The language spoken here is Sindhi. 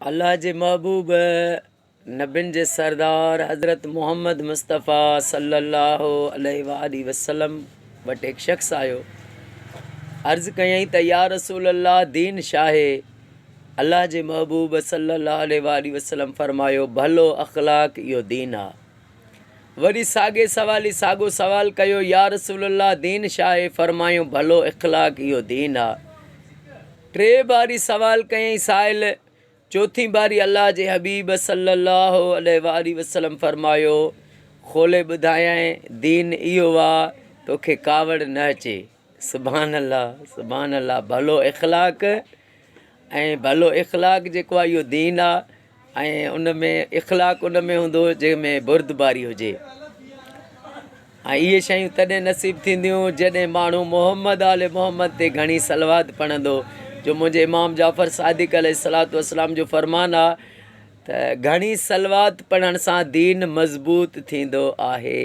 الله جي محبوب نبين جي سردار حضرت محمد مصطفيٰ صلي الله عليه واٰله وسلم وٽ هڪ شخص آيو عرض ڪيائين ته يا رسول الله دين شاهي الله جي محبوب صلي الله عليه واٰله وسلم فرمايو ڀلو اخلاق اهو دين آ وري ساڳي سوالي ساڳو سوال ڪيو يا رسول الله دين شاهي فرمايو ڀلو اخلاق اهو دين آ ٽي باري سوال ڪيائين سائل چوٿين باري الله جي حبيب صلي الله عليه واٰله وسلم فرمايو، کولي ٻڌايائين دين اهو آ توکي ڪاوڙ نه اچي. سبحان الله سبحان الله ڀلو اخلاق ۽ ڀلو اخلاق جيڪو آ اهو دين آ ۽ ان ۾ اخلاق ان ۾ هوندو جنهن ۾ بردباري هجي. ۽ اهي شيون تڏهن نصيب ٿينديون جڏهن ماڻهو محمد آل محمد تي گهڻي صلوات پڙهندو جو منهنجي امام جعفر صادق عليه الصلوة والسلام جو فرمان آ ته گهڻي صلوات پڙهڻ سان دين مضبوط ٿيندو آهي.